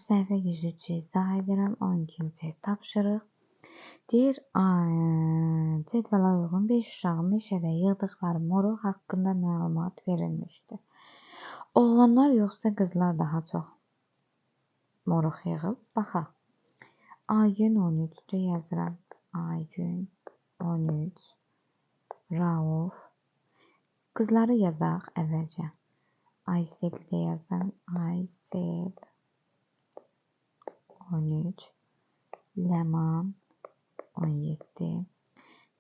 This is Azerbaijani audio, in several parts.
Səhifə 103-ü izah edirəm. 12-ci tapşırıq. Deyir, cədvələ uyğun 5 uşağın meşədə yığdıqları moruq haqqında məlumat verilmişdir. Oğlanlar yoxsa qızlar daha çox moruq yığıb? Baxaq. Aygün 13-dür, yazıram. Aygün 13, Rauf. Qızları yazaq əvvəlcə. Aysel də yazın. Aysel 13, Ləman 17.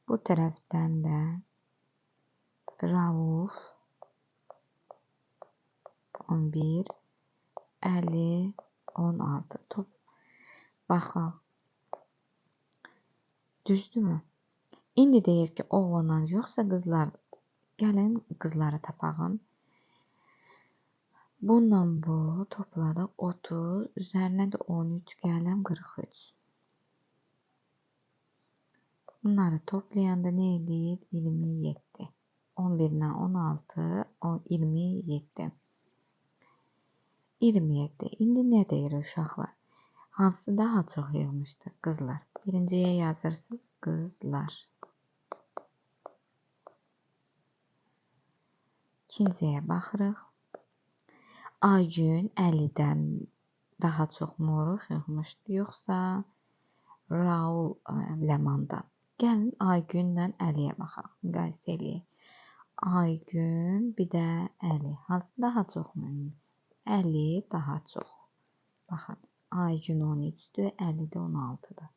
Bu tərəfdən də Rauf 11, Əli 16. Top. Baxaq. Düzdürmü? İndi deyir ki, oğlanlar yoxsa qızlar. Gəlin qızları tapağın. Bununla bu topladıq 30, üzərinə də 13 gələm 43. Bunları toplayanda nə eləyir? 27. 11 ilə 16, 27. 27. İndi nə deyir uşaqlar? Hansı daha çox yığmışdı? Qızlar. Birinciyə yazırsınız qızlar. İkinciyə baxırıq. Aygün 50-dən daha çox moruq yığmışdı, yoxsa Raul Ləmandan? Gəlin Aygünlə Əliyə baxaq, müqayisə eləyək. Aygün, bir də Əli. Hansı daha çox? Əli daha çox. Baxın, Aygün 13-dür, Əli də 16-dır.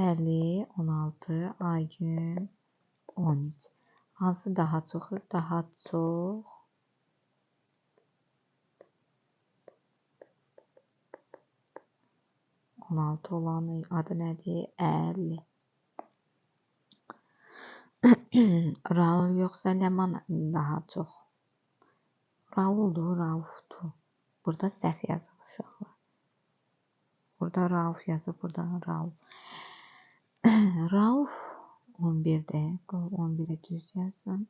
Əli 16, Aygün 13. Hansı daha çox? Daha çox 16 olanın adı nədir? Əli. Raul yoxsa Ləman daha çox? Rauldur, Raufdur. Burada səhv yazıb uşaqlar. Burada Rauf yazıb, burada Raul. Rauf 11-dir. 11-i düz yazsın.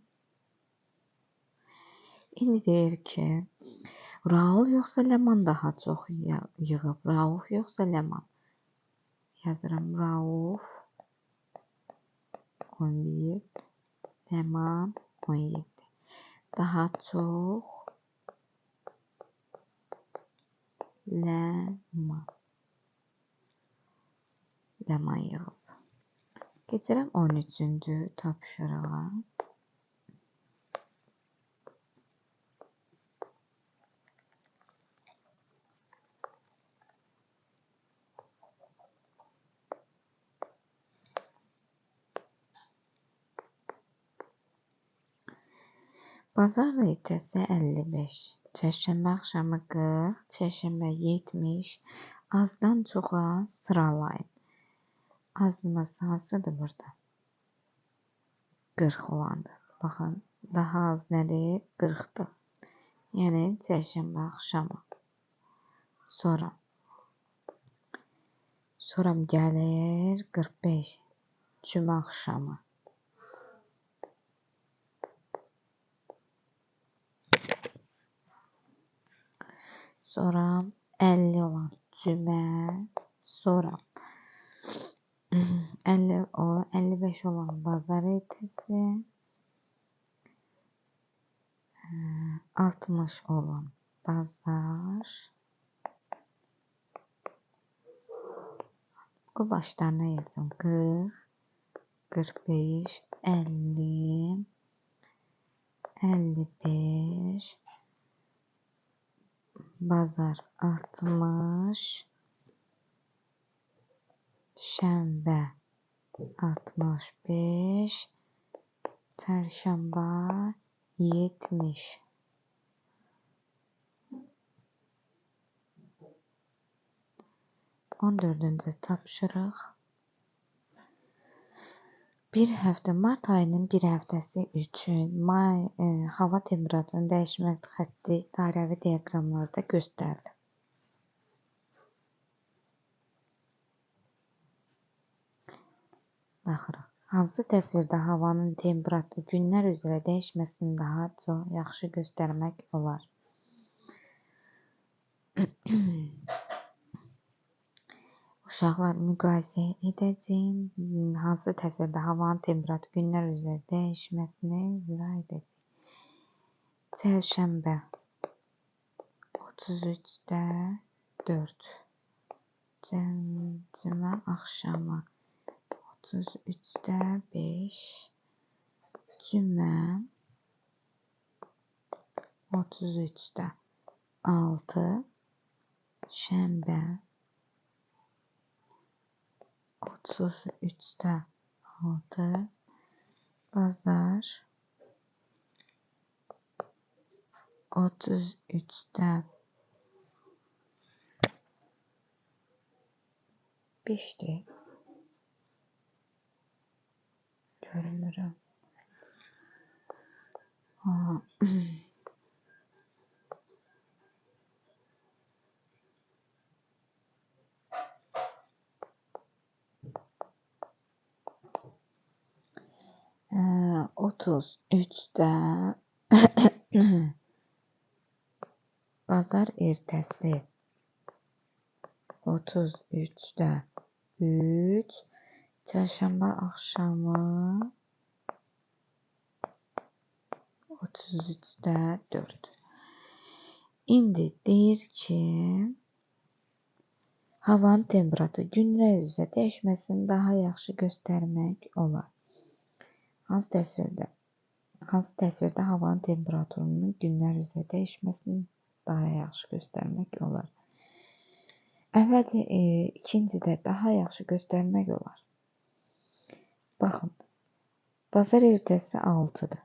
İndi deyir ki, Raul yoxsa Ləman daha çox yığıb? Rauf yoxsa Ləman? Yazıram Rauf 11, Ləman 17. Daha çox Ləman. Ləman yığıb. Keçirəm 13-cü tapşırığa. Bazar ertəsi 55, çərşənbə axşamı 40, çərşənbə 70, azdan çoxa sıralayın. Azımız hansıdır burada? 40 olandır. Baxın, daha az nədir? 40-dır. Yəni, çərşənbə axşamı. Sonra gəlir 45, cümə axşamı. Sonra 50 olan cümə, sonra 50 o 55 olan bazar ertəsi, 60 olan bazar. Bu başlarına yazın 40, 45, 50, 55, bazar 60, şənbə 65, çərşənbə 70. 14-cü tapşırıq. Bir həftə, mart ayının bir həftəsi üçün may hava temperaturunun dəyişməz xətti dairəvi diaqramlarda göstərilir. Baxırıq. Hansı təsvirdə havanın temperaturu günlər üzrə dəyişməsini daha çox yaxşı göstərmək olar? Uşaqlar, müqayisə edəcəyim, hansı təsvirdə havanın temperaturu günlər üzrə dəyişməsini izah edəcəyim. Çərşənbə 33-də 4, cümə axşamı 33-də 5, cümə 33-də 6, şənbə 33-də 6, bazar 33-də 5-dir. Görmürəm. Aha. 33-də bazar ertəsi 33-də 3, çərşənbə axşamı 33-də 4. İndi deyir ki, havanın temperaturu günlər üzrə dəyişməsini daha yaxşı göstərmək olar. Hansı təsvirdə? Hansı təsvirdə havanın temperaturunun günlər üzrə dəyişməsini daha yaxşı göstərmək olar? Əvvəlcə ikincidə daha yaxşı göstərmək olar. Baxın, bazar ertəsi 6-dır.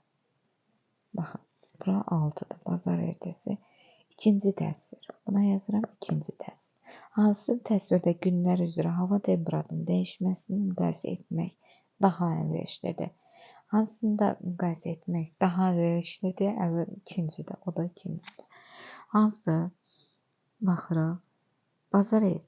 Baxın, bura 6-dır. Bazar ertəsi ikinci təsvir. Buna yazıram ikinci təsvir. Hansı təsvirdə günlər üzrə hava temperaturunun dəyişməsini müqayisə etmək daha əlverişlidir? Hansında müqayisə etmək daha əlverişlidir? Əvvəl ikincidə, o da ikincidə. Hansı? Baxırıq. Bazar ertəsi.